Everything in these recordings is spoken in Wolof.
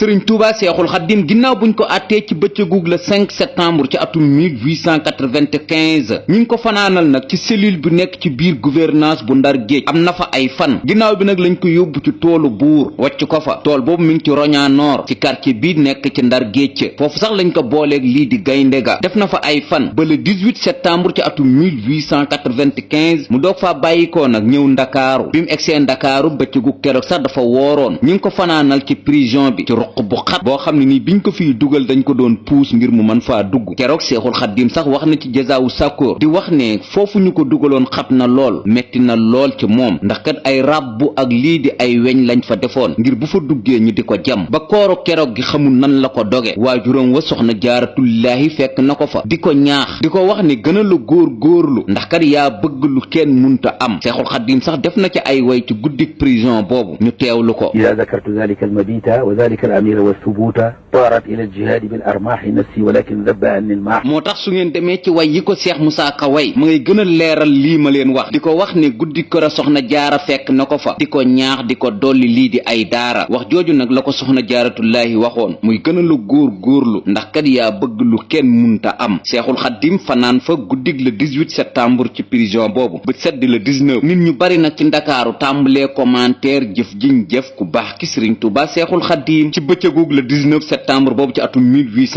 sëriñ Touba Seexul Xaddim ginnaaw buñ ko àttee ci bëccëgug le 5 septembre ci atum 1895 ñi ngi ko fanaanal nag ci cellule bi nekk ci biir gouvernance bu Ndar Géej am na fa ay fan ginnaaw bi nag lañ ko yóbbu ci toolu buur wàcc ko fa tool boobu mi ngi ci Roña Nord ci quartier bii nekk ci Ndar Géej foofu sax lañ ko booleeg lii di gaynde ga def na fa ay fan ba le 18 septembre ci atum 1895 mu doog faa bàyyikoo nag ñëw ndakaaru bi mu egsee ndakaaru bëccëgug keroog sax dafa wooroon ñi ngi ko fanaanal ci prison bi ruq bu xat boo xam ne nii biñ ko fiy dugal dañ ko doon puus ngir mu mën faa dugg keroog Seexul Xaddim sax wax na ci Jazaawu Sakkoor di wax ne foofu ñu ko dugaloon xat na lool metti na lool ci moom ndax kat ay ràbbu ak lii di ay weñ lañ fa defoon ngir bu fa duggee ñu di ko jam ba kooru keroog gi xamul nan la ko doge waajuram wa soxna Jaaratullaahi fekk na ko fa di ko ñaax di ko wax ne gën a la góorlu ndax kat yaa bëgg lu kenn munta am Seexul Xaddim sax def na ci ay way ci guddik prison boobu ñu teewlu ko ida zakartu zalika almabita wa zalika الأمير والثبوت طارت إلى الجهاد بالأرماح نفسي ولكن ذب عني الماح moo tax su ngeen demee ci way yi ko Seex Musaa Ka way ma ngay gën a leeral lii ma leen wax di ko wax ne guddi kër a soxna jaara fekk na ko fa di ko ñaax di ko dolli lii di ay daara wax jooju nag la ko soxna Jaaratullaahi waxoon muy gën a la góorlu ndax kat yaa bëgg lu kenn munta am Seexul Xaddim fanaan fa guddig le 18 septembre ci prison boobu ba seddi le 19 nit ñu bari nag ci ndakaaru tàmbalee commentaire jëf jiñ jëf ku baax ki Sëriñ Tuubaa Seexul Xaddim ci bëccëgug le 19 septembre boobu ci atum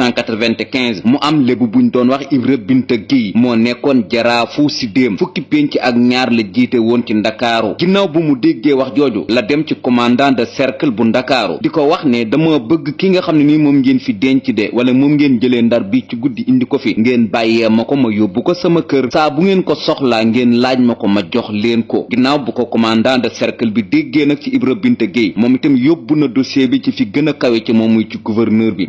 1895 mu am lébu buñ doon wax Ibra Binta Géy moo nekkoon jaraafu Sidéem fukki pénc ak ñaar la jiite woon ci ndakaaru ginnaaw bu mu déggee wax jooju la dem ci commandant de cercle bu ndakaaru di ko wax ne dama bëgg ki nga xam ne nii moom ngeen fi denc de wala moom ngeen jëlee Ndar bi ci guddi indi ko fi ngeen bàyyee ma ko ma yóbbu ko sama kër saa bu ngeen ko soxlaa ngeen laaj ma ko ma jox leen ko ginnaaw bu ko commandant de cercle bi déggee nag ci Ibra Binta Géy moom itam yóbbu na dossier bi ci fi gën a kawe ci moom muy ci gouverneur bi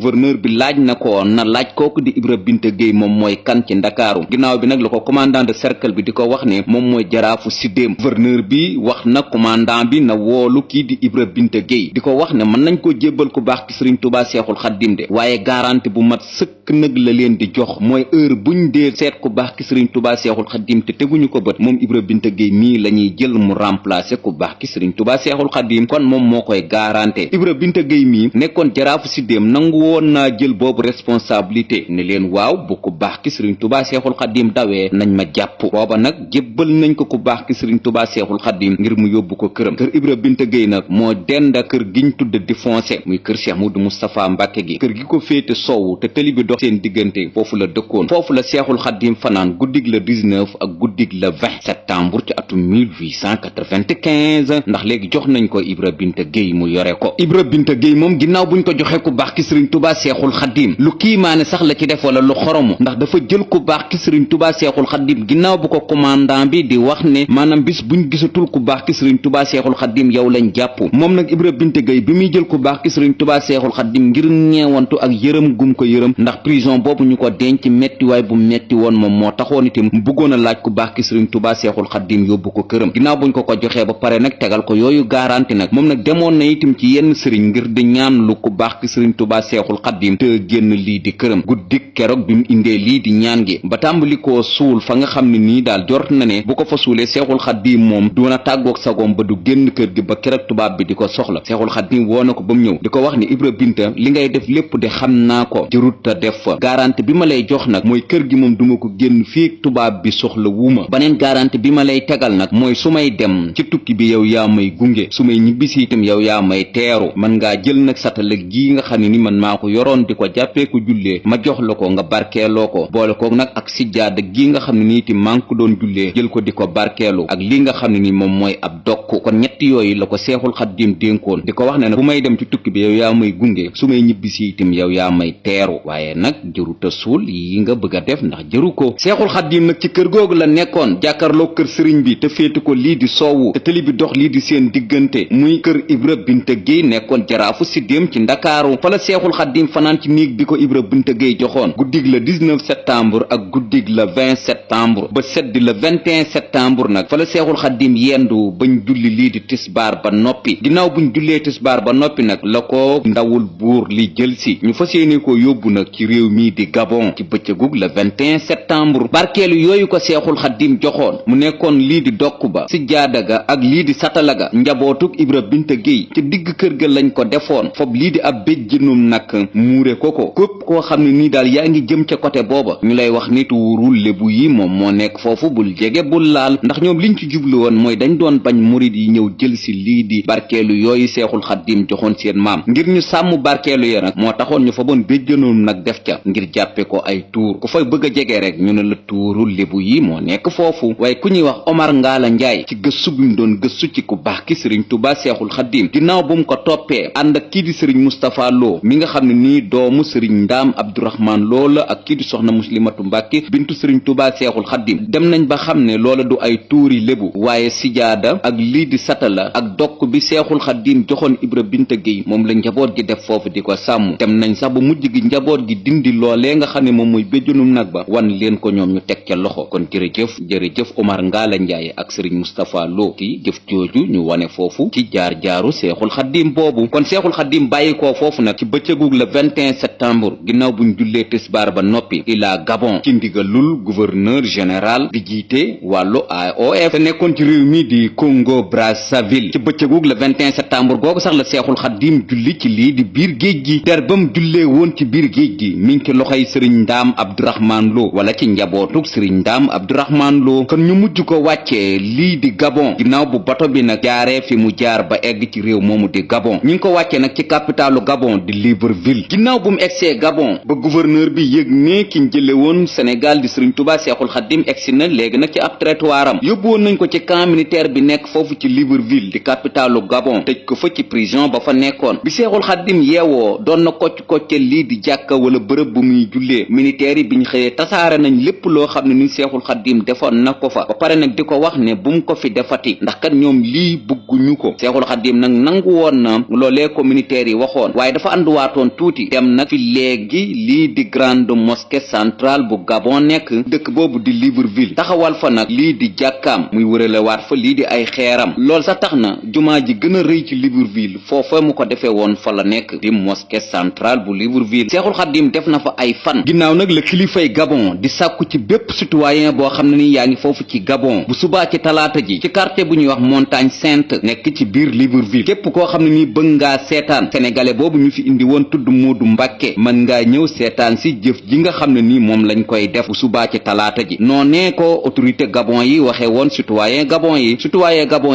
laaj na ko na laaj kooku di Ibra Binta Géy moom mooy kan ci ndakaaru ginnaaw bi nag la ko commandant de cercle bi di ko wax ne moom mooy jaraafu Sidéem gouverneur bi wax na commandant bi na woolu kii di Ibra Binta Géy di ko wax ne mën nañ ko jébbal ku baax ki Sëriñ Tuubaa Seexul Xaddim de waaye garanti bu mat sëkk nag la leen di jox mooy heure buñ dee seet ku baax ki Sëriñ Tuubaa Seexul Xaddim te teguñu ko bët moom Ibra Binta Géy mii la ñuy jël mu remplacer ku baax ki Sëriñ Tuubaa Seexul Xaddim kon moom moo koy garanté Ibra Binta Géy mii nekkoon jaraafu Sidéem nangu woon naa jël boobu responsabilité ne leen waaw bu ku baax ki Sëriñ Tuubaa Seexul Xaddim dawee nañ ma jàpp booba nag jébbal nañ ko ku baax ki Sëriñ Tuubaa Seexul Xaddim ngir mu yóbbu ko këram kër Ibra Binta Géy nag moo denda kër giñ tudde di foncé muy kër Cheikh Modou Moustapha Mbàkke gi kër gi ko féete soowu te tëli bi dox seen diggante foofu la dëkkoon foofu la Seexul Xaddim fanaan guddig le 19 ak guddig le 20 septembre ci atum 1895 ndax léegi jox nañ ko Ibra Binta Géy mu yore ko Ibra Binta Géy moom ginnaaw buñ ko joxe ku baax ki Sëriñ Tuubaa Seexul Xaddim lu kiimaane sax la ci def wala lu xoromu ndax dafa jël ku baax ki Sëriñ Tuubaa Seexul Xaddim ginnaaw bu ko commandant bi di wax ne maanaam bis buñ gisatul ku baax ki Sëriñ Tuubaa Seexul Xaddim yow lañ jàpp moom nag Ibra Binta Géy bi muy jël ku baax ki Sëriñ Tuubaa Seexul Xaddim ngir ñeewantu ak yërëm gum ko yërëm ndax prison boobu ñu ko denc mettiwaay bu metti woon moom moo taxoon itam bëggoon a laaj ku baax ki Sëriñ Tuubaa Seexul Xaddim yóbbu ko këram ginnaaw buñ ko joxee ba pare nag tegal ko yooyu garanti nag moom nag demoon na itam ci yenn sëriñ ngir di ñaan lu ku baax ki Sëriñ Tuubaa Seexul Xaddim te génn lii di këram guddik keroog bi mu indee lii di ñaan gi ba tàmbali koo suul fa nga xam ne nii daal jort na ne bu ko fa suulee Seexul Xaddim moom doona tàggoog sagoom ba du génn kër gi ba keroog tubaab bi di ko soxla Seexul Xaddim woo na ko ba mu ñëw di ko wax ni Ibra Binta li ngay def lépp de xam naa ko jërut ta def fa garanti bi ma lay jox nag mooy kër gi moom duma ko génn fii tubaab bi soxla wuuma baneen garanti bi ma lay tegal nag mooy su may dem ci tukki bi yow yaa may gunge su may ñibbisi itam yow yaa may teeru man ngaa jël nag satala gii nga xam ne ni man maa ko yoroon di ko jàppee ko jullee ma jox la ko nga barkeeloo ko boole ko nag ak sijjaada gii nga xam ne ni itam maa ngi ko doon jullee jël ko di ko barkeelu ak lii nga xam ne ni moom mooy ab dokk kon ñetti yooyu la ko Seexul Xaddim dénkoon di ko wax ne nag bu may dem ci tukki bi yow yaa may gunge su may ñibbisi itam yow yaa may teeru waaye nag jëruta suul yi nga bëgg a def ndax jëru ko Seexul Xaddim nag ci kër googu la nekkoon jàkkaarloo kër sëriñ bi te féete ko lii di soowu te tëli bi dox lii di seen diggante muy kër Ibra Binta Géy nekkoon jaraafu Sidéem ci ndakaaru fa la seexul xaddim fanaan ci néeg bi ko Ibra Binta Gueye joxoon guddig le 19 septembre ak guddig le 20 septembre ba seddi le 21 septembre nag fa la seexul xaddim yendu bañ julli lii di tisbaar ba noppi ginnaaw buñ jullee tisbaar ba noppi nag la ko ndawul buur li jël si ñu fas yéene ko yóbbu nag ci réew mii di Gabon ci bëccëgug le 21 septembre barkeelu yooyu ko seexul xaddim joxoon mu nekkoon lii di dokk ba si jaadaga ak lii di satalaga njabootug Ibra Binta Gueye ci digg kër ga lañ ko defoon fob lii di ab béjjënum nag muure ko képp koo xam ne nii daal yaa ngi jëm ca côté booba ñu lay wax nit wuurul lébu yi moom moo nekk foofu bul jege bul laal ndax ñoom liñ ci jublu woon mooy dañ doon bañ murid yi ñëw jël si lii di barkeelu yooyu seexul xaddim joxoon seen maam ngir ñu sàmm barkeelu ya nag moo taxoon ñu fa boon béjjënum nag def ca ngir jàppe ko ay tuur ku fay bëgg a jege rek ñu ne la tuurul lébu yi moo nekk foofu waaye ku ñuy wax Omar Ngalla Njaay ci gëstu bi mu doon gëstu ci ku baax ki sëriñ Tuubaa seexul xaddim ginnaaw bu mu ko toppee ànd ak kii di sëriñ Moustapha Lo mi nga xam ne nii doomu sëriñ Ndaam Abdourahman Lo la ak kii di soxna Muslimatu Mbàkke bintu sëriñ Tuubaa seexul xaddim dem nañ ba xam ne loola du ay tuuri lébu waaye sijaada ak lii di satala ak dokk bi seexul xaddim joxoon Ibra Binta Gueye moom la njaboot gi def foofu di ko sàmm dem nañ sax ba mujj gi njaboot gi dindi loolee nga xam ne moom mooy béjjunum nag ba wan leen ko ñoom ñu teg ca loxo kon jërëjëf Omar Ngalla Njaay ak sëriñ Moustapha Lo ki jëf jooju ñu wane foofu ci jaar-jaaru seexul xaddim boobu kon seexul xaddim bàyyi ko foofu nag ci bëccëgug le 21 septembre ginnaaw buñ jullee tisbaar ba noppi ila Gabon ci ndigalul gouverneur général bi jiite wàllu AOF te nekkoon ci réew mi di Congo Brazzaville ci bëccëgug le 21 septembre googu sax la seexul xaddim julli ci lii di biir géej gi ter bam jullee woon ci biir géej gi mi ngi ci loxoy sëriñ Ndaam Abdourahman Lo wala ci njabootug sëriñ Ndaam Abdourahman Lo kon ñu mujj ko wàccee lii di Gabon ginnaaw bu bato bi nag jaaree fi mu jaar ba egg ci réew moomu di Gabon ñi ngi ko wàccee nag ci capitalu Gabon di Libreville ginnaaw bu mu egsee Gabon ba gouverneur bi yëg ne ki njële woon Sénégal di sëriñ Tuubaa seexul xaddim egsi na léegi nag ci ab trottoir am yóbbu woon nañ ko ci camp militaire bi nekk foofu ci Libreville di capitalu Gabon tëj ko fa ci prison ba fa nekkoon bi seexul xaddim yeewoo doon na kocc-kocce lii di jàkka wala bërëb bu muy jullee militaire yi biñ xëyee tasaare nañ lépp loo xam ne ni seexul xaddim defoon na ko fa ba pare nag di ko wax ne bu mu ko fi defati ndax kat ñoom lii bugguñu ko seexul xaddim nag nangu woon na loolee ko militaire yi waxoon waaye dafa ànduwaatoon tuuti dem nag fi léegi lii di grande mosquée centrale bu Gabon nekk dëkk boobu di Libreville taxawal fa nag lii di jàkkaam muy wëralewaat fa lii di ay xeeram loolu sax tax na jumaa ji gën a rëy ci Libreville foofa mu ko defee woon fa la nekk di mosquée centrale bu Libreville seexul xaddim def na fa ay fan ginnaaw nag la kilifay Gabon di sàkku ci bépp citoyen boo xam ne ni yaa ngi foofu ci Gabon bu subaa ci talaata ji ci quartier bu ñuy wax Montagne Sainte nekk ci biir Libreville képp koo xam ne nii bëgg ngaa seetaan sénégalais boobu ñu fi indi woon tudd Moodu Mbàkke mën ngaa ñëw seetaan si jëf ji nga xam ne nii moom lañ koy def bu subaa ci talaata ji noonee ko autorité Gabon yi waxee woon citoyen Gabon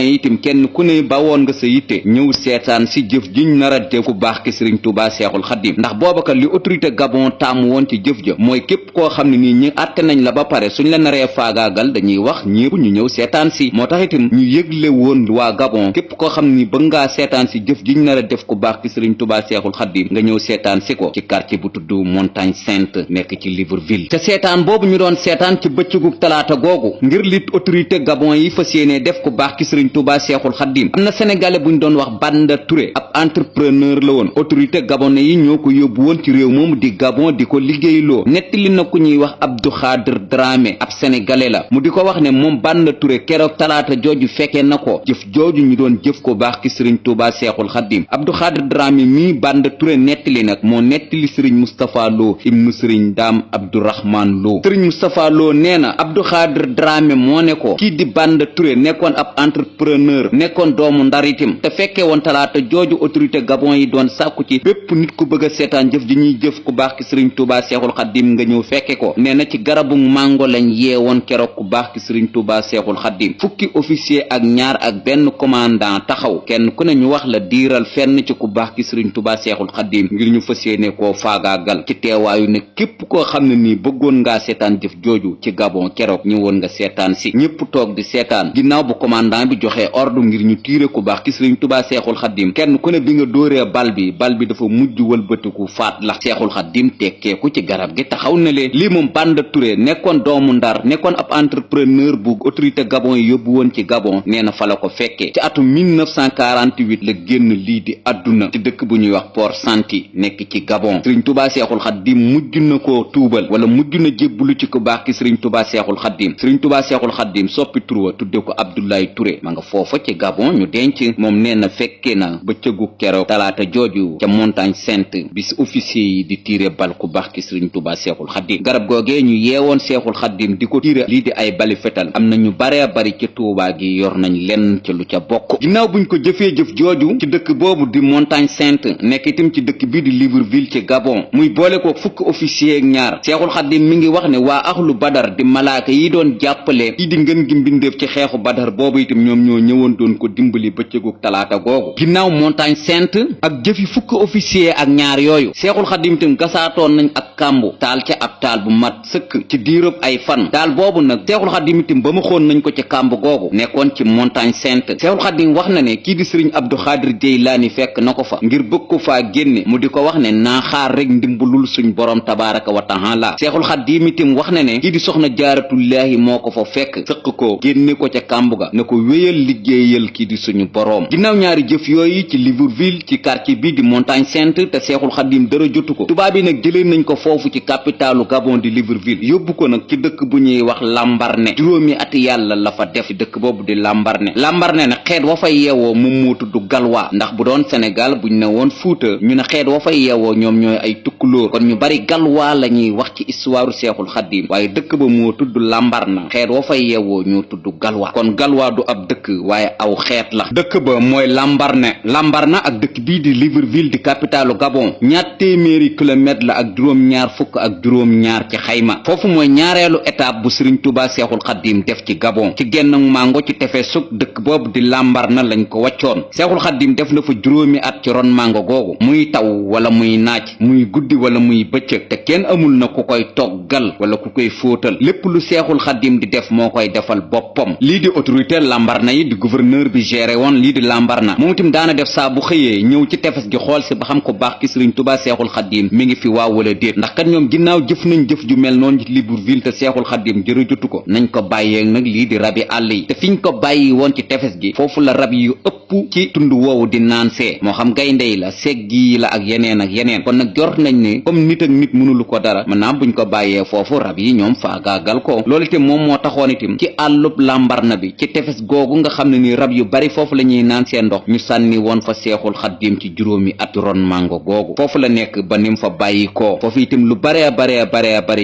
yi itam kenn ku ne ba woon nga sa yitte ñëw seetaan si jëf jiñ nar a def ku baax ki Sëriñ Tuubaa Seexul Xaddim ndax boobakat li autorité Gabon taamu woon ci jëf ja mooy képp koo xam ne nii ñi àtte nañ la ba pare suñ la naree faagaagal dañuy wax ñépp ñu ñëw seetaan si moo tax itam ñu yëgle woon waa Gabon képp koo xam ni bëgg ngaa seetaan si jëf jiñ nar a def ku baax ki Sëriñ Tuubaa Seexul Xaddim nga ñëw seetaan si ko ci quartier bu tudd Montagne Sainte nekk ci Libreville te seetaan boobu ñu doon seetaan ci bëccëgu talaata googu ngir lit autorité Gabon yi fas yéene def ku baax ki Sëriñ Tuubaa Seexul Xaddim am na sénégalais bu ñu doon wax Banda Touré ab entrepreneur la woon autorité gabonais yi ñoo ko yóbbu woon ci réew moomu di Gabon di ko liggéeyloo nettali na ku ñuy wax Abdou Khadir Dramé ab sénégalais la mu di ko wax ne moom Banda Touré keroog talaata jooju fekkee na ko jëf jooju ñu doon jëf ko baax ki Sëriñ Tuubaa Seexul Xaddim Abdou Khadir Dramé mii Banda Touré nettali nag moo nettali Sëriñ Moustapha Lo ibnu Sëriñ Daam Abdourahman Lo Sëriñ Moustapha Lo nee na Abdou Khadir Dramé moo ne ko kii di Banda Touré nekkoon ab entrepreneur nekkoon doomu Ndar itam te fekkee woon talaata jooju autorité Gabon yi doon sàkku ci bépp nit ku bëgg a seetaan jëf ji ñuy jëf ku baax ki Sëriñ Tuubaa Seexul Xaddim nga ñëw fekke ko nee na ci garabu mango lañ yeewoon keroog ku baax ki Sëriñ Tuubaa Seexul Xaddim fukki officier ak ñaar ak benn commandant taxaw kenn ku ne ñu wax la diiral fenn ci ku baax ki Sëriñ Tuubaa Seexul Xaddim ngir ñu fas yéene ko koo faagaagal ci teewaayu ne képp koo xam ne nii bëggoon ngaa seetaan jëf jooju ci Gabon keroog ñëwoon nga seetaan si ñépp toog di seetaan ginnaaw bu commandant bi joxee ordre ngir ñu tiire ku baax ki Sëriñ Tuubaa Seexul Xaddim kenn ku ne bi nga dóoree bal bi dafa mujj wëlbatiku faat la Seexul Xaddim tekkeeku ci garab gi taxaw ne leen lii moom Banda Touré nekkoon doomu Ndar nekkoon ab entrepreneur bu autorité Gabon yi yóbbu woon ci Gabon nee na fa la ko fekkee ci atum 1948 la génn lii di àdduna ci dëkk bu ñuy wax Port-Gentil nekk ci Gabon Sëriñ Tuubaa Seexul Xaddim mujj na koo tuubal wala mujj na jébbalu ci ku baax ki Sëriñ Tuubaa Seexul Xaddim Sëriñ Tuubaa Seexul Xaddim soppi tur wa tudde ko Abdoulaye Touré ma nga foofa ci Gabon ñu denc moom nee na fekkee na bëccëgu keroog talaata jooju ca Montagne Sainte bis officier yi di tiire bal ku baax ki Sëriñ Tuubaa Seexul Xaddim garab googee ñu yeewoon Seexul Xaddim di ko tiire lii di ay bali fetal am na ñu bare bari ci Tuubaa gi yor nañ lenn ci lu ca bokk ginnaaw buñ ko jëfee jëf jooju ci dëkk boobu di Montagne Sainte nekk itam ci dëkk bii di Libreville ci Gabon muy boole ko fukk officier ak ñaar Seexul Xaddim mi ngi wax ne waa axlu Badar di malaaka yi doon jàppale kii di ngën gi mbindeef ci xeexu Badar boobu itam ñoom ñoo ñëwoon doon ko dimbali bëccëgu talaata googu ginnaaw Montagne Sainte ak jëfi fukk officier ak ñaar yooyu Seexul Xaddim itam gasaatoon nañ ak kàmbu taal ca ab taal bu mat sëkk ci diirëb ay fan taal boobu nag Seexul Xaddim itam ba mu xoon nañ ko ci kàmb googu nekkoon ci Montagne Sainte Seexul Xaddim wax na ne kii di Sëriñ Abdou Xaadir Jeylaani fekk na ko fa ngir bëgg ko faa génne mu di ko wax ne naa xaar rek ndimbalul suñ borom tabaaraka wa taala Seexul Xaddim itam wax na ne kii di soxna Jaaratullaahi moo ko fa fekk sëq ko génne ko ca kàmb ga ne ko wéyal liggéeyal kii di suñu boroom ginnaaw ñaari jëf yooyu ci Libreville ci quartier bi di Montagne Sainte te Seexul Xaddim dara jotu ko tubaab yi nag jëlee nañ ko foofu ci capitalu Gabon di Libreville yóbbu ko nag ci dëkk bu ñuy wax Lambaréné juróomi ati yàlla la fa def ci dëkk boobu di Lambaréné nag xeet wa fay yeewoo moom moo tudd Galwaa ndax bu doon Sénégal buñ ne woon Fuuta ñu ne xeet wa fay yeewoo ñoom ñooy ay tukkulóor kon ñu bari Galwaa la ñuy wax ci histoire Seexul Xaddim waaye dëkk ba moo tudd Lambaréné xeet wa fay yeewoo ñoo tudd Galwaa kon Galwaa du ab dëkk waaye aw xeet la dëkk ba mooy Lambaréné ak dëkk bii di Libreville di capitalu Gabon ñaar téeméeri kilomètre la ak juróom-ñaar fukk ak juróom-ñaar ci xayma foofu mooy ñaareelu étape bu Sëriñ Tuubaa Seexul Xaddim def ci Gabon ci genn mango ci tefesug dëkk boobu di Lambaréné lañ ko wàccoon Seexul Xaddim def na fa juróomi at ci ron mango googu muy taw wala muy naaj muy guddi wala muy bëccëg te kenn amul na ku koy toggal wala ku koy fóotal lépp lu Seexul Xaddim di def moo koy defal boppam lii di autorité Lambaréné yi di gouverneur bi géré woon lii di Lambaréné moom itam daana def saa bu xëyee ñëw ci tefes gi xool si ba xam ko baax ki Sëriñ Tuubaa Seexul Xaddim mi ngi fi waaw wala déet ndax kat ñoom ginnaaw jëf nañ jëf ju mel noonu ci Libreville te Seexul Xaddim jërëjotu ko nañ ko bàyyeeg nag lii di rabi àll yi te fiñ ko bàyyi woon ci tefes gi foofu la rab yu ëpp ci tund woowu di naan see moo xam gaynde yi la seggi yi la ak yeneen kon nag jort nañ ne comme nit ak nit mënulu ko dara maanaam buñ ko bàyyee foofu rab yi ñoom faagaagal ko loolu itam moom moo taxoon itam ci àllub Lambaréné bi ci tefes googu nga xam ne ni rab yu bari foofu la ñuy naan seen ndox ñu sànni woon fa Seexul Xaddim ci juróomi at ron mango googu foofu la nekk ba nim fa bàyyi ko foofu itam lu bare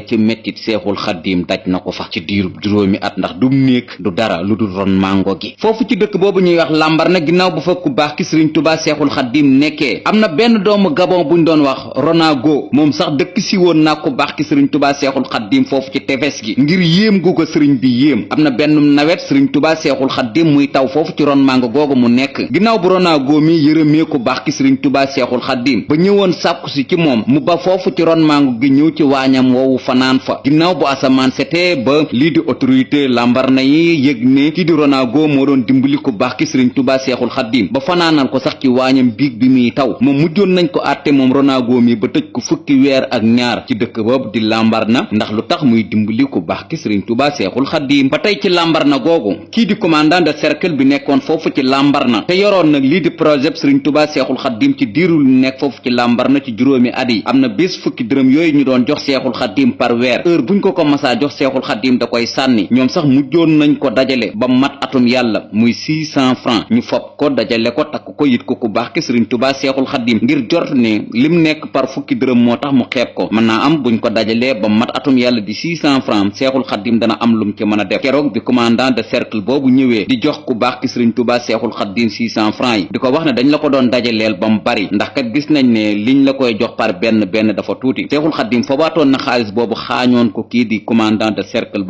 ci mettit Seexul Xaddim daj na ko fa ci diirub juróomi at ndax du néeg du dara lu dul ron mango gi foofu ci dëkk boobu ñuy wax Lambaréné ginnaaw bu fa ku baax ki Sëriñ Tuubaa Seexul Xaddim nekkee am na benn doomu Gabon buñ doon wax Ronago moom sax dëkk si woon naa ku baax ki Sëriñ Tuubaa Seexul Xaddim foofu ci tefes gi ngir yéem gu ko sëriñ bi yéem am na benn nawet Sëriñ Tuubaa Seexul Xaddim muy taw foofu ci ron mango googu mu nekk ginnaaw bu Ronago mi yërëmee ku baax ki Sëriñ Tuubaa Seexul Xaddim ba ñëwoon sàkku si ci moom mu ba foofu ci ron mango gi ñëw ci waañam woowu fanaan fa ginnaaw bu asamaan setee ba lii di autorité Lambaréné yi yëg ne kii di Ronago moo doon dimbali ku baax ki Sëriñ Tuubaa Seexul Xaddim ba fanaanal ko sax ci waañam biig bi muy taw moom mujjoon nañ ko àtte moom Ronago mi ba tëj ko fukki weer ak ñaar ci dëkk boobu di Lambaréné ndax lu tax muy dimbali ku baax ki Sëriñ Tuubaa Seexul Xaddim ba tey ci Lambaréné googu kii di commandant de cercle bi nekkoon foofu ci Lambaréné te yoroon nag lii di projet Sëriñ Tuubaa Seexul Xaddim ci diirul nekk foofu ci Lambaréné ci juróomi at yi am na bés fukki dërëm yooyu ñu doon jox Seexul Xaddim par weer heure buñ ko masaa jox Seexul Xaddim da koy sànni ñoom sax mujjoon nañ ko dajale ba mat atum yàlla muy 600 francs ñu fob ko dajale ko takk ko yit ko ku baax ki Sëriñ Tuubaa Seexul Xaddim ngir jort ne lim nekk par fukki dërëm moo tax mu xeeb ko mën naa am buñ ko dajalee ba mat atum yàlla di 600 francs Seexul Xaddim dana am lum ci mën a def keroog bi commandant de cercle boobu ñëwee di jox ku baax ki Sëriñ Tuubaa Seexul Xaddim 600 francs yi di ko wax ne dañ la ko doon dajaleel ba mu bari ndax kat gis nañ ne liñ la koy jox par benn dafa tuuti Seexul Xaddim foobaatoon na xaalis boobu xaañoon ko kii di commandant de cercle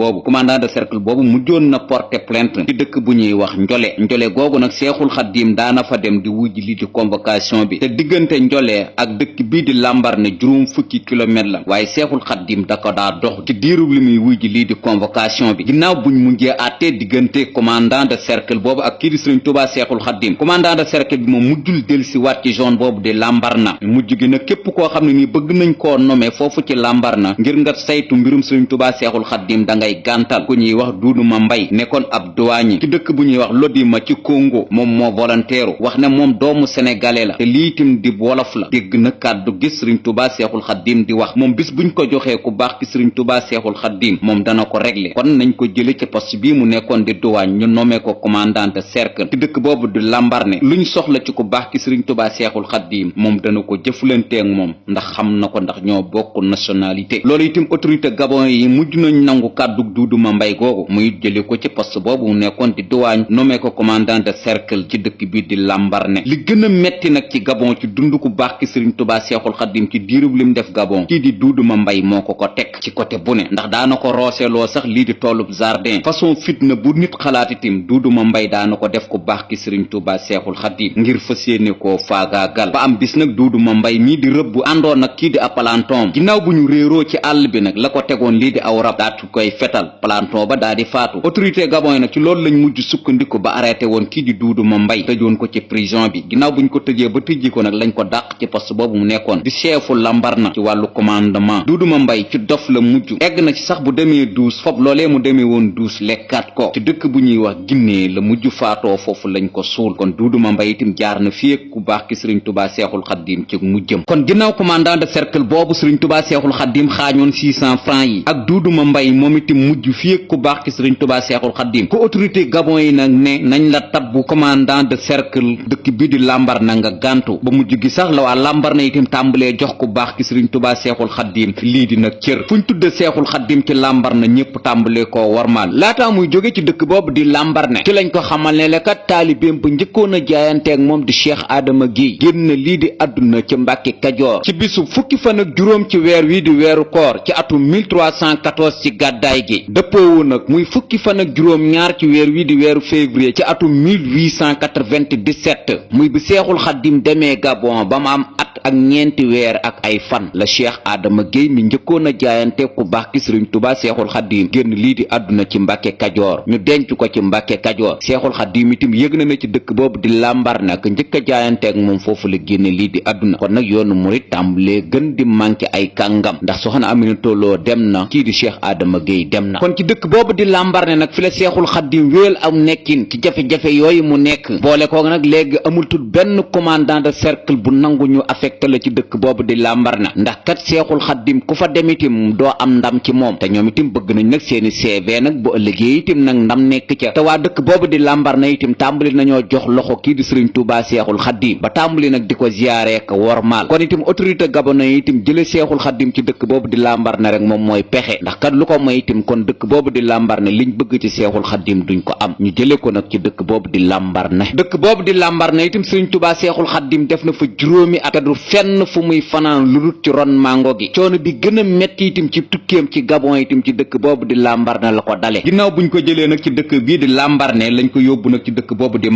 boobu mujjoon na porter plainte ci dëkk bu ñuy wax njole googu nag Seexul Xaddim daana fa dem di wujji lii di convocation bi te diggante Njolee ak dëkk bii di Lambaréné juróom fukki kilomètre la waaye Seexul Xaddim da ko daa dox ci diirub li muy wujji lii di convocation bi ginnaaw buñ mujjee àttee diggante commandant de cercle boobu ak kii di Sëriñ Tuubaa Seexul Xaddim commandant de cercle bi moom mujjul del si waat ci zone boobu di Lambaréné mujj gi nag képp koo xam ne nii bëgg nañ koo nommer foofu ci Lambaréné ngir nga saytu mbirum Sëriñ Tuubaa Seexul Xaddim da ngay gàntal ku ñuy wax Duudu Ma Mbay nekkoon ab douanier ci dëkk bu ñuy wax Lodima ci Congo moom moo volontaire wax ne moom doomu sénégalais la te lii itam di wolof la dégg na kàddu gis Sëriñ Tuubaa Seexul Xaddim di wax moom bis buñ ko joxee ku baax ki Sëriñ Tuubaa Seexul Xaddim moom dana ko régler kon nañ ko jële ci poste bii mu nekkoon di douane ñu nommé ko commandant de cercle ci dëkk boobu di Lambaréné luñ soxla ci ku baax ki Sëriñ Tuubaa Seexul Xaddim moom dana ko jëflanteeg moom ndax xam na ko ndax ñoo bokk nationalité loolu itam autorité gabon yi mujj nañ nangu kàddu Duudu Ma Mbay googu muy jële ko ci poste boobu mu nekkoon di douane nommé ko commandant de cercle ci dëkk bi di Lambaréné li gën a metti nag ci gabon ci dund ku baax ki Sëriñ Tuubaa Seexul Xaddim ci diirub lim def gabon kii di Duudu Ma Mbay moo ko teg ci côté bu ne ndax daana ko rooseloo sax lii di tollub jardin façon fitna bu nit xalaat itam Duudu Ma Mbay daana ko def ku baax ki Sëriñ Tuubaa Seexul Xaddim ngir fas yéene koo faagaagal ba am bis nag Duudu Ma Mbay mii di rëbb àndoon nag kii di ab palanton ginnaaw bu ñu réeroo ci àll bi nag la ko tegoon lii di aw rab daatu koy fetal palanton ba daa di faatu autorité gabon yi nag ci loolu lañ mujj sukkandiku ba arrêté woon kii di Duudu Ma Mbay tëjoon ko ci prison bi ginnaaw buñ ko tëjee ba tëjji ko nag lañ ko dàq ci poste boobu mu nekkoon di chefu Lambaréné ci wàllu commandement Duudu Ma Mbay ci dof la mujj egg na ci sax bu demee duus fob loolee mu demee woon duus lekkaat ko ci dëkk bu ñuy wax Guinée la mujj faatoo foofu lañ ko suul kon Duudu Ma Mbay itam jaar na fii ak ku baax ki Sëriñ Tuubaa Seexul Xaddim ci mujjëm kon ginnaaw commandant de cercle boobu Sëriñ Tuubaa Seexul Xaddim xaañoon 600 francs yi ak Duudu Ma Mbay moom itam mujj fii ak ku baax ki Sëriñ Tuubaa Seexul Xaddim ko autorité gabon yi nag ne nañ la tabbu commandant de cercle dëkk bi di Lambaréné nga gàntu ba mujj gi sax la waa Lambaréné itam tàmbalee jox ku baax ki Sëriñ Tuubaa Seexul Xaddim lii di nag cër fuñ tudde Seexul Xaddim ci Lambaréné ñépp tàmbalee koo warmaal laataa muy jóge ci dëkk boobu di Lambaréné ci lañ ko xamal ne la kat taalibeem ba njëkkoon a jaayanteeg moom di Cheikh Adama Guèye génn lii di àdduna ci Mbàkke Kajoor ci bisu fukki fan ak juróom ci weer wi di weeru koor ci atum 1314 ci gàddaay gi dëppoowu nag muy fukki fan ak juróom ñaar ci weer wi di weeru février ci atum 1897 muy bi Seexul Xaddim demee Gabon ba mu am at ak ñeenti weer ak ay fan la Cheikh Adama Guèye mi njëkkoon a jaayante ku baax ki Sëriñ Tuubaa Seexul Xaddim génn lii di àdduna ci Mbàkke Kajoor ñu denc ko ci Mbàkke Kajoor Seexul Xaddim itam yëg na ci dëkk boobu di Lambaréné nag njëkk a jaayanteeg moom foofu la génne lii di àdduna kon nag yoonu murit tàmbalee gën di manqué ay kàngam ndax soxna Aminata Lo dem na kii di Cheikh Adama Guèye dem na kon ci dëkk boobu di Lambaréné nag fi la Seexul Xaddim wéel am nekkin ci jafe-jafe yooyu mu nekk boole koog nag léegi amul tut benn commandant de cercle bu nangu ñu affecté la ci dëkk boobu di Lambaréné ndax kat Seexul Xaddim ku fa dem itam doo am ndam ci moom te ñoom itam bëgg nañ nag seeni CV nag bu ëllëgee itam nag ndam nekk ca te waa dëkk boobu di Lambaréné itam tàmbali nañoo jox loxo kii di Sëriñ Tuubaa Seexul Xaddim ba tàmbali nag di ko ziyaare ka wormaal kon itam autorité gabonais itam jële Seexul Xaddim ci dëkk boobu di Lambaréné rek moom mooy pexe ndax kat lu ko may itam kon dëkk boobu di Lambaréné liñ bëgg ci Seexul Xaddim duñ ko am ñu jële ko nag ci dëkk boobu di Lambaréné dëkk boobu di Lambaréné itam Sëriñ Tuubaa Seexul Xaddim def na fa juróomi at du fenn fu muy fanaan lu dul ci ron mango gi coono bi gën a metti itam ci tukkeem ci Gabon itam ci dëkk boobu di Lambaréné la ko dale ginnaaw buñ ko jëlee nag ci dëkk bii di Lambaréné lañ ko yóbbu nag ci dëkk boobu di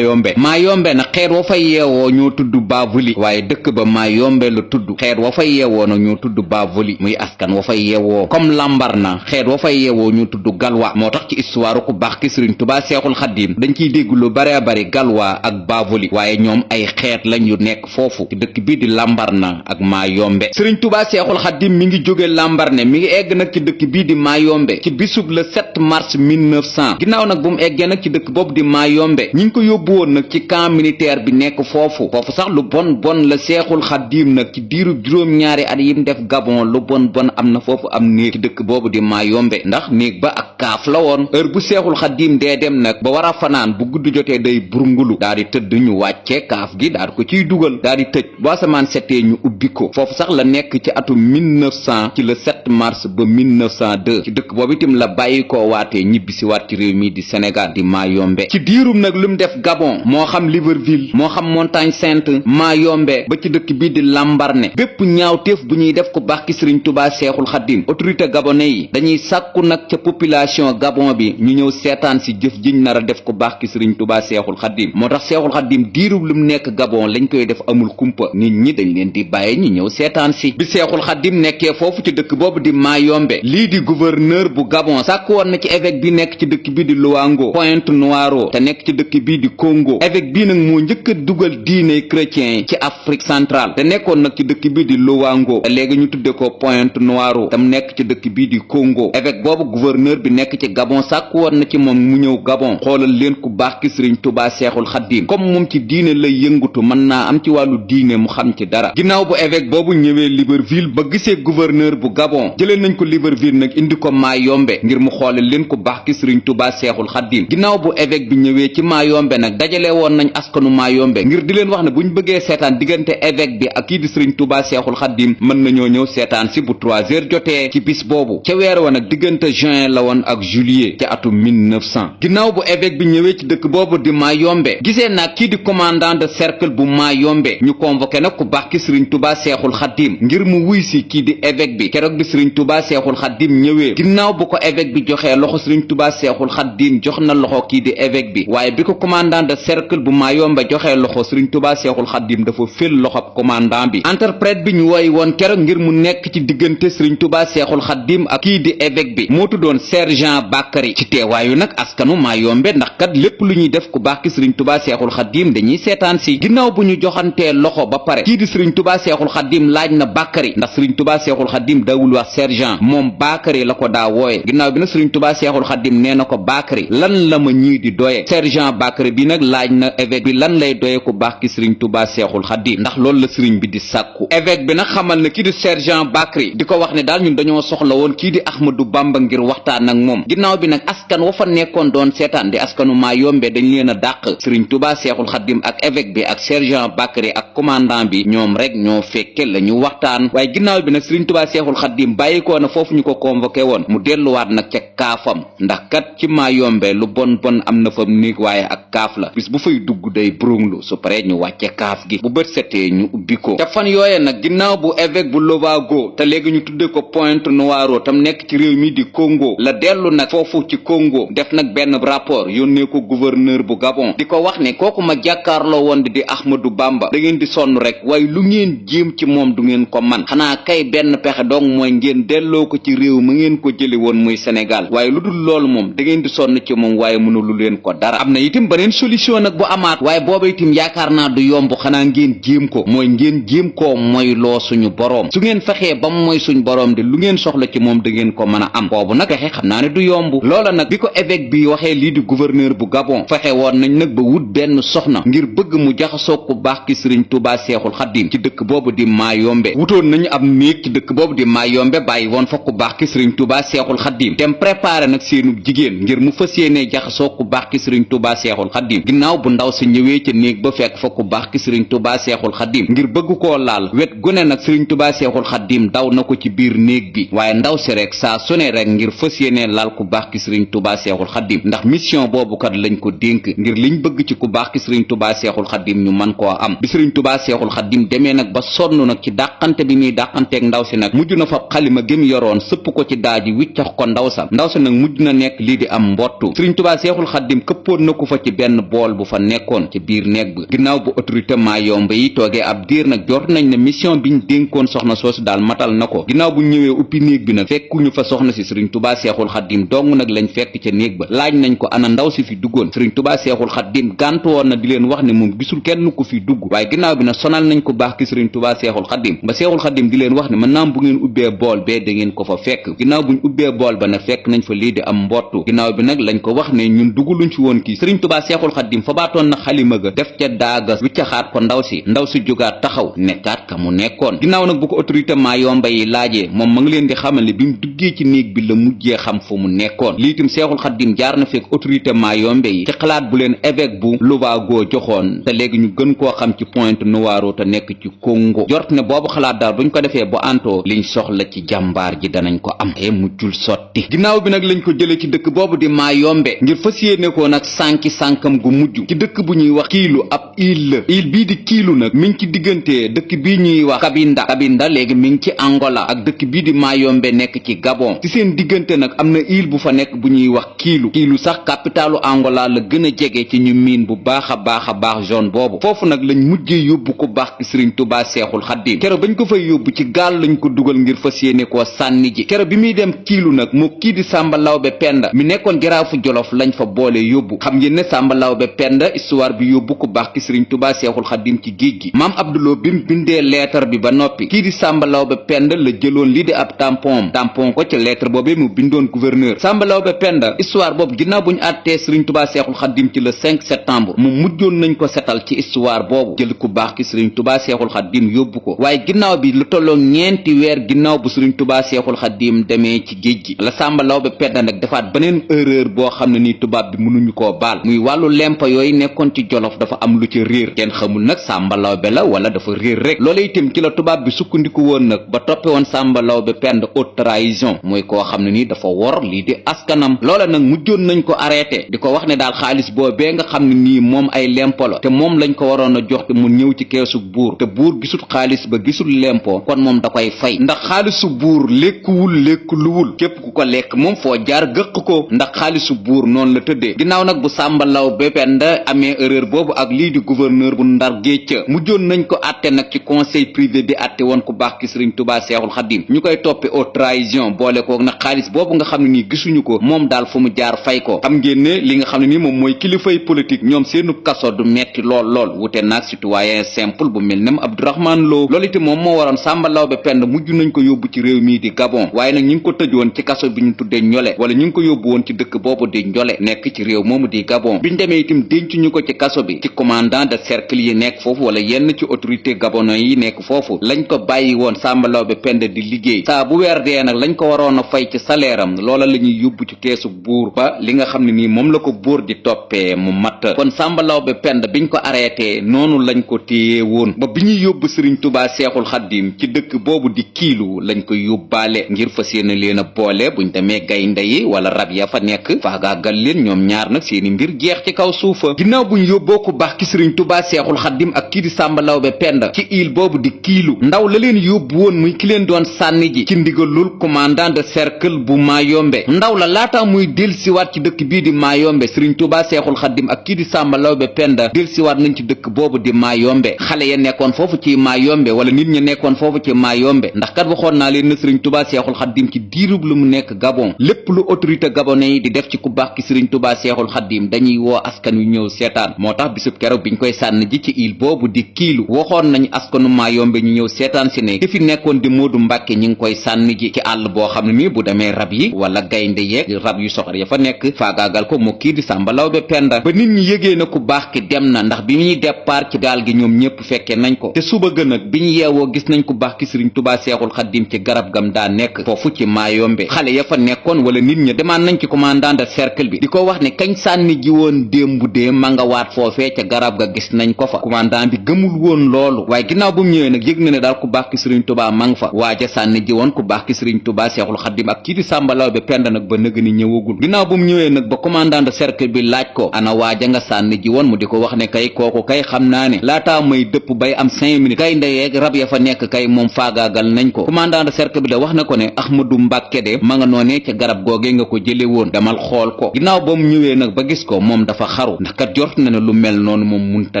Mayombe nag xeet wa fa yeewoo ñoo tudd Bavoli waaye dëkk ba Mayombe la tudd xeet wa fa yeewoo nag ñoo tudd Bavoli muy askan wa fa yeewoo comme Lambaréné xeet wa fa yeewoo ñoo tudd Galwa moo tax ci histoire ku baax ki Sëriñ Tuubaa Seexul Xaddim dañ ciy dégg lu bare bari Galwa ak Bavoli waaye ñoom ay xeet lañ yu nekk foofu ci dëkk bii di Lambaréné ak Mayombe Sëriñ Tuubaa Seexul Xaddim mi ngi jóge Lambaréné mi ngi egg nag ci dëkk bii di Mayombe ci bisub le 7 mars 1900 ginnaaw nag bu mu eggee nag ci dëkk boobu di Mayombe ñi ngi ko yóbbu woon nag ci camp militaire bi nekk foofu sax lu bon la Seexul Xaddim nag ci diiru juróom-ñaari at yim def Gabon lu bon am na foofu am néeg ci dëkk boobu di Mayombe ndax néeg ba ak kaaf la woon heure bu Seexul Xaddim dee dem nag ba war a fanaan bu guddi jotee day burngulu daal di tëdd ñu wàccee kaaf gi daal ko ciy dugal daal di tëj bu asamaan setee ñu ubbi ko foofu sax la nekk ci atum 1900 ci le 7 7 mars ba 1902 ci dëkk boobu itam la bàyyi ko waatee ñibbisi waat ci réew mi di Sénégal di Mayombe. ci diirum nag lu mu def Gabon moo xam Libreville moo xam Montagne Sainte Mayombe ba ci dëkk bii di Lambaréné bépp ñaawteef bu ñuy def ku baax ki Sëriñ Tuubaa Seexul Xaddim autorité gabonais yi dañuy sàkku nag ca population Gabon bi ñu ñëw seetaan si jëf jiñ nar a def ku baax ki Sëriñ Tuubaa Seexul Xaddim moo tax Seexul Xaddim diirub lu mu nekk Gabon lañ koy def amul kumpa nit ñi dañ leen di bàyyi ñu ñëw seetaan si. bi Seexul Xaddim nekkee foofu ci dëkk boobu di Mayombe lii di gouverneur bu Gabon sàkku woon na ci évêque bi nekk ci dëkk bi di Luango Pointe-Noire te nekk ci dëkk bii di Congo évêque bii nag moo njëkk a dugal diine chrétien yi ci Afrique centrale te nekkoon nag ci dëkk bii di Luango te léegi ñu tudde ko Pointe-Noire tam nekk ci dëkk bii di Congo évêque boobu gouverneur bi nekk ci Gabon sàkku woon na ci moom mu ñëw Gabon xoolal leen ku baax ki Sëriñ Tuubaa Seexul Xaddim comme moom ci diine lay yëngutu mën naa am ci wàllu diine mu xam ci dara. ginnaaw bu évêque boobu ñëwee Libreville ba gisee gouverneur bu Gabon jëlee nañ ko Libreville nag indi ko Mayombe ngir mu xoolal leen ku baax ki Sëriñ Tuubaa Seexul Xaddim ginnaaw bu évêque bi ñëwee ci Mayombe nag dajale woon nañ askanu Mayombe ngir di leen wax ne buñ bëggee seetaan diggante évêque bi ak kii di Sëriñ Tuubaa Seexul Xaddim mën nañoo ñëw seetaan si bu 3 heures jotee ci bis boobu ca weer wa nag diggante juin la woon ak juillet ci atum 1900 ginnaaw bu évêque bi ñëwee ci dëkk boobu di Mayombe gisee nag kii di commandant de cercle bu Mayombe ñu convoqué nag ku baax ki Sëriñ Tuubaa Seexul Xaddim ngir mu wuy si kii di évêque bi keroog di Sëriñ Tuubaa Seexul Xaddim ñëwee ginnaaw bu ko évêque bi joxee loxo Sëriñ Tuubaa Seexul Xaddim jox na loxo kii di évêque bi waaye bi ko commandant de cercle bu Mayombe joxee loxo Sëriñ Tuubaa Seexul Xaddim dafa fél loxob commandant bi interprète bi ñu woy woon keroog ngir mu nekk ci diggante Sëriñ Tuubaa Seexul Xaddim ak kii di évêque bi moo tuddoon sergent Bakary ci teewaayu nag askanu Mayombe ndax kat lépp lu ñuy def ku baax ki Sëriñ Tuubaa Seexul Xaddim dañuy seetaan si ginnaaw bu ñu joxantee loxo ba pare kii di Sëriñ Tuubaa Seexul Xaddim laaj na Bakary ndax Sëriñ Tuubaa Seexul Xaddim daawul wax sergent moom Bakary la ko daa wooye ginnaaw bi nag Sëriñ Tuubaa Seexul Xaddim nee na ko Bakary lan la ma ñii di doye sergent Bakary bi nag laaj na évêque bi lan lay doye ku baax ki Sëriñ Tuubaa Seexul Xaddim ndax loolu la sëriñ bi di sàkku évêque bi nag xamal na kii di sergent Bakary di ko wax ne daal ñun dañoo soxla woon kii di Ahmadou Bamba ngir waxtaan ak moom ginnaaw bi nag askan wa fa nekkoon doon seetaan di askanu Mayombe dañ leen a dàq Sëriñ Tuubaa Seexul Xaddim ak évêque bi ak sergent Bakary ak commandant bi ñoom rek ñoo fekke la ñu waxtaan waaye ginnaaw bi nag Sëriñ Tuubaa Seexul Xaddim bàyyikoo na foofu ñu ko convoqué woon mu delluwaat nag ca kaafam ndax kat ci Mayombe lu bon bon am na fa néeg waaye ak kaaf la bis bu fay dugg day brunglu su paree ñu wàcce kaaf gi bu bët setee ñu ubbi ko ca fan yooye nag ginnaaw bu évêque bu Luango te léegi ñu tudde ko Pointe-Noire tam nekk ci réew mi di Congo la dellu nag foofu ci Congo def nag benn rapport yónnee ko gouverneur bu Gabon di ko wax ne kooku ma jàkkaarloo woon di Ahmadou Bamba da ngeen di sonn rek waaye lu ngeen jéem ci moom du ngeen ko man xanaa kay benn pexe dong mooy ngeen delloo ko ci réew ma ngeen ko jële woon muy Sénégal waaye lu dul loolu moom da ngeen di sonn ci moom waaye mënulu leen ko dara am na itam beneen solution nag bu amaat waaye booba itam yaakaar naa du yomb xanaa ngeen jéem ko mooy ngeen jéem koo mooy loo suñu boroom su ngeen fexee ba mooy suñu boroom de lu ngeen soxla ci moom da ngeen ko mën a am boobu nag fexe xam naa ne du yomb loola nag bi ko évêque bi waxee lii di gouverneur bu Gabon fexe woon nañ nag ba wut benn soxna ngir bëgg mu jaxasoo ku baax ki Sëriñ Tuubaa Seexul Xaddim ci dëkk boobu di Mayombe wutoon nañu am néeg ci dëkk boobu di Mayombe bàyyi woon fa ku baax ki Sëriñ Tuubaa Seexul Xaddim dem préparé nag seenu jigéen ngir mu fas yéenee jaxasoo ku baax ki Sëriñ Tuubaa Seexul Xaddim ginnaaw bu ndaw si ñëwee ca néeg ba fekk fa ku baax ki Sëriñ Tuubaa Seexul Xaddim ngir bëgg koo laal wet gune nag Sëriñ Tuubaa Seexul Xaddim daw na ko ci biir néeg bi waaye ndaw si rek saa su ne rek ngir fas yéenee laal ku baax ki Sëriñ Tuubaa Seexul Xaddim ndax mission boobu kat lañ ko dénk ngir liñ bëgg ci ku baax ki Sëriñ Tuubaa Seexul Xaddim ñu man koo am bi Sëriñ Tuubaa Seexul Xaddim demee nag ba sonn nag ci dàqante bi muy dàqanteeg ndaw si nag mujj na fa xalima gém yoroon sëpp ko ci daaji wiccax ko ndaw sa nag mujj na nekk lii di am mbottu Sëriñ Tuubaa Seexul Xaddim këppoon na ko fa ci benn bool bu fa nekkoon ci biir néeg bi ginnaaw bu autorité Mayombe yi toogee ab diir nag jort nañ ne mission biñ dénkoon soxna soosu daal matal na ko ginnaaw bu ñëwee uppi néeg bi nag fekkuñu fa soxna si Sëriñ Tuubaa Seexul Xaddim dong nag lañ fekk ca néeg ba laaj nañ ko ana ndaw si fi duggoon Sëriñ Tuubaa Seexul Xaddim gàntu woon na di leen wax ne moom gisul kenn ku fi dugg waaye ginnaaw bi nag sonal nañ ko baax ki Sëriñ Tuubaa Seexul Xaddim ba Seexul Xaddim di leen wax ne mën naam bu ngeen ubbee bool bee da ngeen ko fa fekk ginnaaw buñ ubbee bool ba nag fekk nañ fa lii di am mbottu ginnaaw bi nag lañ ko wax ne ñun duguluñ ci woon kii Sëriñ Tuubaa Seexul Xaddim fa baatoon na xalima ga def ca daaga wiccaxaat ko ndaw si jógaat taxaw nekkaat ka mu nekkoon ginnaaw nag bu ko autorité Mayombe yi laajee moom ma ngi leen di xamal ne bi mu duggee ci néeg bi la mujjee xam fa mu nekkoon lii itam Seexul Xaddim jaar na fekk autorité Mayombe yi ci xalaat bu leen évêque bu Luango joxoon te léegi ñu gën koo xam ci Pointe-Noire te nekk ci Congo jort ne boobu xalaat daal buñ ko defee bu antoo liñ soxla ci jàmbaar ji danañ ko am e mujjul sotti. ginnaaw bi nag lañ ko jële ci dëkk boobu di Mayombe ngir fas yéene ko nag sànkam gu mujj ci dëkk bu ñuy wax Kiilu ab île la île bii di Kiilu nag mi ngi ci diggante dëkk bii ñuy wax Kabinda léegi mi ngi ci Angola ak dëkk bii di Mayombe nekk ci Gabon ci seen diggante nag am na île bu fa nekk bu ñuy wax Kiilu sax capitalu Angola la gën a jege ci ñu miin bu baax a baax zone boobu foofu nag lañ mujjee yóbbu ko baax ki Sëriñ Tuubaa Seexul Xaddiim kero bañ ko fay yóbbu ci gaal lañ ko dugal ngir fas yéene koo sànni ji kero bi muy dem Kiilu nag moo kii di Sàmba Lawbe Penda mi nekkoon jaraafu Jolof lañ fa boole yóbbu xam ngeen ne Sàmba Lawbe Penda histoire bi yóbbu ko baax ki Sëriñ Tuubaa Seexul Xaddiim ci géej gi maam Abduloo bi mu bindee lettre bi ba noppi kii di Sàmba Lawbe Penda la jëloon lii di ab tampon ko ci lettre boobee mu bindoon gouverneur Sàmba Lawbe Penda histoire boobu ginnaaw bu ñu àttee Sëriñ Tuubaa Seexul Xaddiim ci le 5 septembre mu mujjoon nañ ko setal ci histoire boobu jël ku baax ki Sëriñ Tuubaa Seexul Xaddiim yóbbu ko waaye ginnaaw bi lu tolloo ñeenti weer ginnaaw bu Sëriñ Tuubaa Seexul Xaddiim demee ci géej gi la Sàmba Lawbe Penda nag defaat beneen erreur boo xam ne ni tubaab bi mënuñu koo baal muy wàllu lempa yooyu nekkoon ci Jolof dafa am lu ci réer kenn xamul nag Sàmba Lawbe la wala dafa réer rek loola itam ci la tubaab bi sukkandiku woon nag ba toppe woon Sàmba Lawbe Penda haute trahison mooy koo xam ne ni dafa wor lii di askanam loola nag mujjoon nañ ko arrêté di ko wax ne daal xaalis boobee nga xam ne nii moom ay lempo la te moom lañ ko waroon a jox te mu ñëw ci keesu buur te buur gisul xaalis ba gisul lempo kon moom da koy fay ndax xaalisu buur lekkuwul képp ku ko lekk moom foo jaar gëq ko ndax xaalisu buur noonu la tëddee ginnaaw nag bu Sàmba Lawbe Penda amee erreur boobu ak lii di gouverneur bu Ndar Géej mujjoon nañ ko àtte nag ci conseil privé bi àtte woon ku baax ki Sëriñ Tuubaa Seexul Xaddiim ñu koy toppe haute trahison boole ko nag xaalis boobu nga xam ne nii gisuñu ko moom daal fu mu jaar fay ko xam ngeen ne li nga xam ne nii moom mooy kilifay politique ñoom seenu kaso du metti lool wute naag citoyen simple bu mel ne Abdourahmane Lo loolu itam moom moo waroon Sàmba Lawbe Penda mujj nañ ko yóbbu ci réew mii di Gabon waaye nag ñi ngi ko tëjoon ci kaso bi ñu tuddee Njole wala ñu ngi ko yóbbu woon ci dëkk boobu di Njole nekk ci réew moomu di Gabon biñ demee itam dencuñu ko ci kaso bi ci commandant de cercle yi nekk foofu wala yenn ci autorité gabonais yi nekk foofu lañ ko bàyyi woon Sàmba Lawbe Penda di liggéey saa bu weer dee nag lañ ko waroon a fay ci salaire am loola la ñuy yóbbu ci keesu buur ba li nga xam ne nii moom la ko buur di toppee mu mat kon Sàmba Lawbe Penda biñ ko arrêté noonu lañ ko téye woon ba bi ñuy yóbbu Sëriñ Tuubaa Seexul Xaddiim ci dëkk boobu di Kiilu lañ ko yóbbaale ngir fas yéene leen a boole buñ demee gaynde yi wala rab ya fa nekk faagaagal leen ñoom ñaar nag seeni mbir jeex ci kaw suufa ginnaaw buñ yóbboo ku baax ki Sëriñ Tuubaa Seexul Xaddiim ak kii di Sàmba Lawbe Penda ci île boobu di Kiilu ndaw la leen yóbbu woon muy ki leen doon sànni ji ci ndigalul commandant de cercle bu Mayombe ndaw la laata muy delsiwaat ci dëkk bii di Mayombe Sëriñ Tuubaa Seexul Xaddiim ak kii di Sàmba Lawbe Penda delsiwaat nañ ci dëkk boobu di Mayombe xale ya nekkoon foofu ci Mayombe wala nit ña nekkoon foofu ci Mayombe ndax kat waxoon naa leen na Sëriñ Tuubaa Seexul Xaddiim ci diirub lu mu nekk Gabon lépp lu autorité gabonais yi di def ci ku baax ki Sëriñ Tuubaa Seexul Xaddiim dañuy woo askan wi ñëw seetaan moo tax bisub keroog biñ koy sànn ji ci île boobu di Kiilu waxoon nañ askanu Mayombe ñu ñëw seetaan si ne ki fi nekkoon di Moodu Mbàkke ñi ngi koy sànni ji ci àll boo xam ne mi bu demee rab yi wala gaynde yeeg rab yu soxor ya fa nekk faagaagal ko moo kii di Sàmba Lawbe Penda ba nit ñi yëgee na ku baax ki dem na ndax bi ñuy départ ci gaal gi ñoom ñépp fekkee nañ ko te suba gën ak bi ñu yeewoo gis nañ ku baax ki Sëriñ Tuubaa Seexul Xaddiim ci garab gam daa nekk foofu ci Mayombe xale ya fa nekkoon wala nit ña demaan nañ ci commandant de cercle bi di ko wax ne kañ sànni ji woon démbu dee ma nga waat foofee ca garab ga gis nañ ko fa commandant bi gëmul woon loolu waaye ginnaaw bu mu ñëwee nag yëg na ne daal ku baax ki Sëriñ Tuubaa ma nga fa waaja sànni ji woon ku baax ki Sëriñ Tuubaa Seexul Xaddiim ak kii di Sàmba Lawbe Penda nag ba nëg ni ñëwagul ginnaaw bu mu ñëwee nag ba commandant de cercle bi laaj ko ana waaja nga sànni ji woon mu di ko wax ne kay kooku kay xam naa ne laataa may dëpp bay am 5 minutes kay ndeyeeg rab ya fa nekk kay moom faagaagal nañ ko commandant de cercle bi da wax na ko ne Ahmadu Mbàkke de ma nga noonee ca garab googee nga ko jële woon damal xool ko ginnaaw ba mu ñëwee nag ba gis ko moom dafa xaru ndax kat jort na ne lu mel noonu moom munta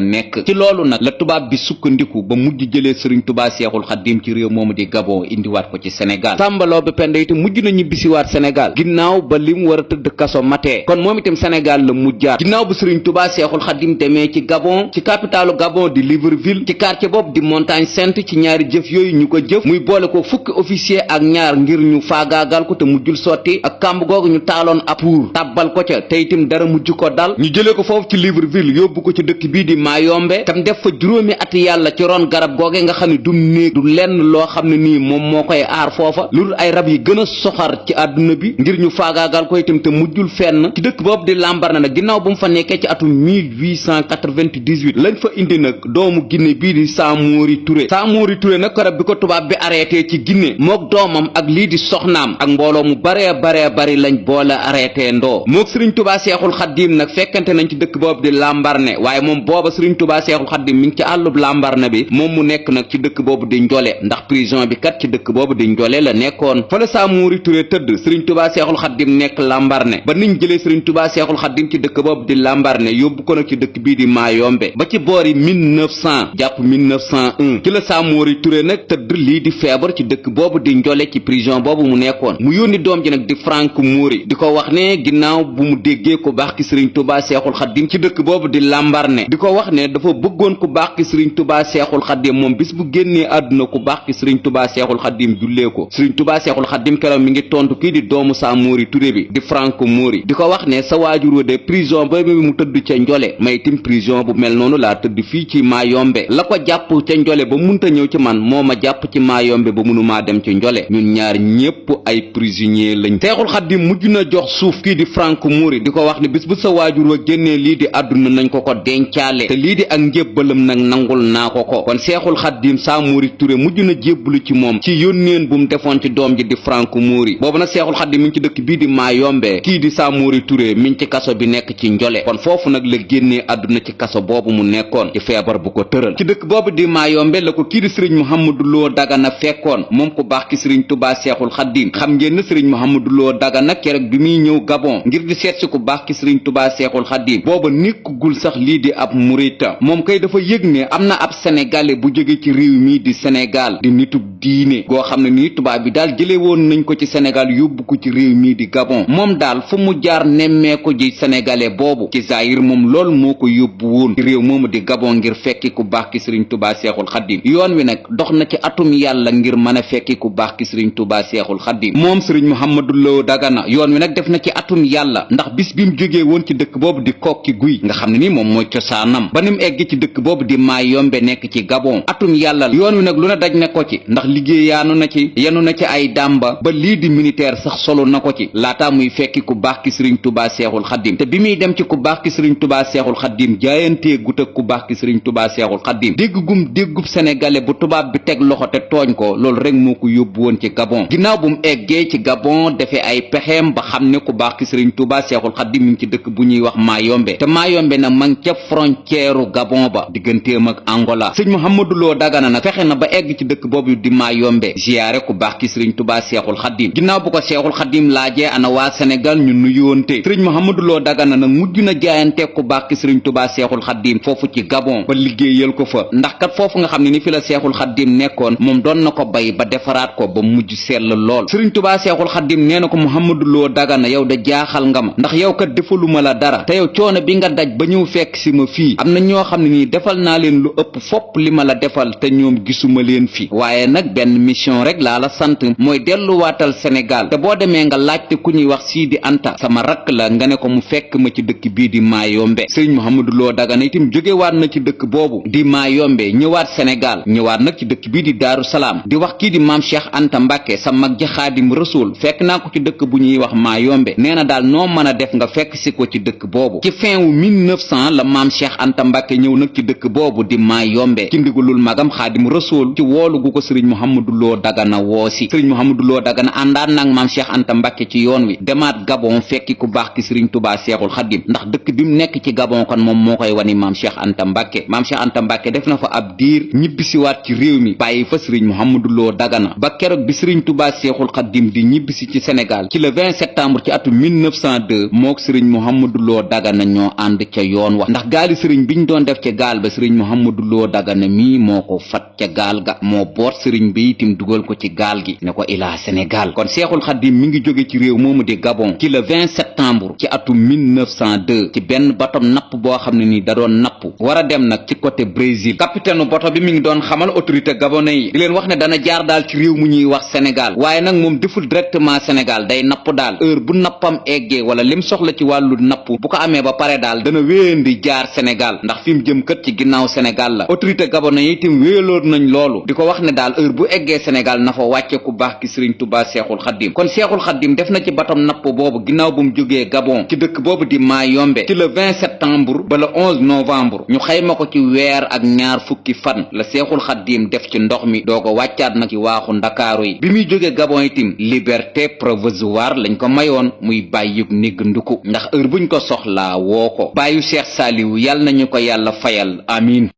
nekk ci loolu nag la tubaab bi sukkandiku ba mujj jëlee Sëriñ Tuubaa Seexul Xaddiim ci réew moomu di Gabon indiwaat ko ci Sénégal Sàmba Lawbe Penda itam mujj na ñibbisiwaat Sénégal ginnaaw ba lim war a tëdd kaso matee kon moom itam Sénégal la mujjaat ginnaaw bu Sëriñ Tuubaa Seexul Xaddiim demee ci Gabon ci capitalu Gabon di Libreville ci quartier boobu di Montagne Sainte ci ñaari jëf yooyu ñu ko jëf muy boole ko fukki officier ak ñaar ngir ñu faagaagal ko te mujjul sotti ak kàmb googu ñu taaloon ab pour tàbbal ko ca te itam dara mujj ko dal ñu jëlee ko foofu ci Libreville yóbbu ko ci dëkk bii di Mayombe tam def fa juróomi at yàlla ci ron garab googe nga xam ne du néeg du lenn loo xam ne nii moom moo koy aar foofa lu dul ay rab yi gën a soxar ci àdduna bi ngir ñu faagaagal ko itam te mujjul fenn ci dëkk boobu di Lambaréné nag ginnaaw bu mu fa nekkee ci atum 1898 lañ fa indi nag doomu Guinée bii di Samori Touré nag garab bi ko tubaab bi arrêté ci Guinée ne mook doomam ak lii di soxnaam ak mbooloo mu baree bari lañ boole arrêté ndoo mook sëriñ tubaa seexul xaddim nag fekkante nañ ci dëkk boobu di Lambaréné waaye moom booba sëriñ tubaa seexul xaddim mi ngi ci àllub Lambaréné bi moom mu nekk nag ci dëkk boobu di Njole ndax prison bi kat ci dëkk boobu di Njole la nekkoon fa la Samori Touré tëdd sëriñ tubaa seexul xaddim nekk Lambaréné ba niñ jëlee sëriñ tubaa seexul xaddim ci dëkk boobu di Lambaréné yóbbu ko nag ci dëkk bii di Mayombe ba ci boori 1900 jàpp 1901 ci la Samori Touré nag tëdd lii di feebar ci dëkk boobu di Njole ci prison boobu mu nekkoon mu yónni doom ji nag di Frank Mouri di ko wax ne ginnaaw bu mu déggee ku baax ki sëriñ tubaa seexul xaddim ci dëkk boobu di Lambaréné di ko wax ne dafa bëggoon ku baax ki sëriñ tubaa seexul xaddim moom bis bu génnee àdduna ku baax ki sëriñ tubaa seexul xaddim jullee ko sëriñ tubaa seexul xaddim keroog mi ngi tontu kii di doomu Samori Touré bi di Frank Mouri di ko wax ne sa waajur de prison ba bi mu tëdd ca Njole may tim prison bu mel noonu laa tëdd fii ci Mayombe la ko jàpp ca Njole ba munta ñëw ci man moo ma jàpp ci Mayombe ba mënumaa dem ci Njole ñun ñaar ñépp ay prisonnier lañ seexul xaddim mujj na jox suuf kii di Frank Mouri di ko wax ne bis bu sa waajur wa génnee lii di àdduna nañ ko ko dencaale te lii di ak njébbalam nag nangul naa ko ko kon seexul xaddim Samori Touré mujj na jébbalu ci moom ci yónneen bu mu defoon ci doom ji di Frank Mouri boobu nag seexul xaddim mi ngi ci dëkk bii di Mayombe kii di Samori Touré mi ngi ci kaso bi nekk ci Njole kon foofu nag la génnee àdduna ci kaso boobu mu nekkoon ci feebar bu ko tëral ci dëkk boobu di Mayombe la ko kii di sëriñ Mouhamadou Lo Dagana fekkoon moom ku baax ki sëriñ tubaa seexul xaddim xam ngeen ne sëriñ Mouhamadou Lo Dagana keroog bi muy ñëw Gabon ngir di seet si ku baax ki sëriñ tubaa seexul xaddim booba nekkugul sax lii di ab murita moom kay dafa yëg ne am na ab sénégalais bu jóge ci réew mi di Sénégal di nitub diine goo xam ne nii tubaab bi daal jële woon nañ ko ci Sénégal yóbbu ko ci réew mi di Gabon moom daal fu mu jaar nemmee ko ji sénégalais boobu ci zahir moom lool moo ko yóbbu woon ci réew moomu di Gabon ngir fekki ku baax ki sëriñ tubaa seexul xaddim yoon wi nag dox na ci atum yàlla ngir mën a fekki ku baax ki sëriñ tubaa seexul xaddim moom sëriñ Mouhamadou Lo Dagana yoon wi nag def na ci atum yàlla ndax bis bi mu jógee woon ci dëkk boobu di kokki guy nga xam ne ni moom mooy cosaanam ba ni mu egg ci dëkk boobu di Mayombe nekk ci Gabon atum yàlla yoon wi nag lu ne daj na ko ci ndax liggéey yaanu na ci yenu na ci ay dàmba ba lii di militaire sax solo na ko ci laataa muy fekki ku baax ki sëriñ tubaa seexul xaddim te bi muy dem ci ku baax ki sëriñ tubaa seexul xaddim jaayantee gut ak ku baax ki sëriñ tubaa seexul xaddim déggub sénégalais bu tubaab bi teg loxo te tooñ ko loolu rek moo ko yóbbu woon ci Gabon ginnaaw bu mu eggee ci Gabon defee ay pexeem ba xam ne ku baax ki sëriñ tubaa seexul xaddim mi ngi ci dëkk bu ñuy wax Mayombe te Mayombe nag ma ngi ca frontière Gabon ba digganteem ak Angola sëñ Mouhamadou Lo Dagana nag fexe na ba egg ci dëkk boobu di Mayombe ziyaare ku baax ki sëriñ tubaa seexul xaddim ginnaaw bu ko seexul xaddim laajee ana waa Sénégal ñu nuyoonte sëriñ Mouhamadou Lo Dagana nag mujj na jaayante ku baax ki sëriñ tubaa seexul xaddim foofu ci Gabon ba liggéeyal ko fa ndax kat foofu nga xam ne ni fi la seexul xaddim nekkoon moom doon na ko bay ba defaraat ko ba mujj sell lool sëriñ tubaa seexul xaddim nee na ko Mouhamadou Lo Dagana yow de jaaxal nga ma ndax yow kat defaluma la dara te yow coono bi nga daj ba ñëw fekk si ma fii am na ñoo xam ne nii defal naa leen lu ëpp fopp li ma la defal te ñoom gisuma leen fi waaye nag benn mission rek laa la sant mooy delluwaatal Sénégal te boo demee nga laajte ku ñuy wax Sidi Anta sama rakk la nga ne ko mu fekk ma ci dëkk bii di Mayombe sëriñ Mouhamadou Lo Dagana itam jógewaat na ci dëkk boobu di Mayombe ñëwaat Sénégal ñëwaat nag ci dëkk bii di Daaru Salaam di wax kii di maam Cheikh Anta Mbàkke sa mag ja Xaadim Rasuul fekk naa ko ci dëkk bu ñuy wax Mayombe nee na daal noo mën a def nga fekk si ko ci dëkk boobu ci fin wu 1900 la maam Cheikh Anta Mbàkke ñëw nag ci dëkk boobu di Mayombe ci ndigalul magam Xaadim Rasuul ci woolu gu ko sëriñ Mouhamadou Lo Dagana woosi sëriñ Mouhamadou Lo Dagana àndaan nag maam Cheikh Anta Mbàkke ci yoon wi demaat Gabon fekki ku baax ki sëriñ tubaa seexul xaddim ndax dëkk bi mu nekk ci Gabon kon moom moo koy wani maam Cheikh Anta Mbàkke maam Cheikh Anta Mbàkke def na fa ab diir ñibbisiwaat ci réew mi bàyyi fa sëriñ Mouhamadou Lo Dagana ba keroog bi sëriñ tubaa seexul xaddim di ñibbisi ci Sénégal ci le 20 septembre ci atu 1902 mook sëriñ Mouhamadou Lo Dagana ñoo ànd ca yoon wax ndax gaali sëriñ biñ doon def ca gaal ba sëriñ Mouhamadou Lo Dagana mii moo ko fat ca gaal ga moo boot sëriñ bi itam dugal ko ci gaal gi ne ko ilaa Sénégal kon seexul xaddim mi ngi jóge ci réew moomu di Gabon ci le 20 septembre ci atu 1902 ci benn batom napp boo xam ne ni da doon napp war a dem nag ci côté Brésil capitaine bato bi mi ngi doon xamal autorité gabonais yi di leen wax ne dana jaar daal ci réew mu ñuy wax Sénégal waaye nag moom deful directement Sénégal day napp daal heure bu nappam eggee wala lim soxla ci wàllu napp bu ko amee ba pare daal dana wéyandi jaar Sénégal ndax fi mu jëm kët ci ginnaaw Sénégal la autorité gabonais yi itam wéyaloon nañ loolu di ko wax ne daal heure bu eggee Sénégal na fa wàcce ku baax ki Sëriñ Tuubaa Seexul Xaddim kon Seexul Xaddim def na ci batom napp boobu ginnaaw bu mu jógee Gabon ci dëkk boobu di Mayombe ci le 20 septembre septembre ba le 11 novembre ñu xayma ko ci weer ak ñaar fukki fan la seexul xaddiim def ci ndox mi doo ko wàccaat nag ci waaxu ndakaaru yi bi muy jóge Gabon itim liberté provisoire lañ ko mayoon muy bàyyug négg nduku ndax heure buñ ko soxlaa woo ko bàyyu Cheikh Saliou yàlla nañu ko yàlla fayal amiin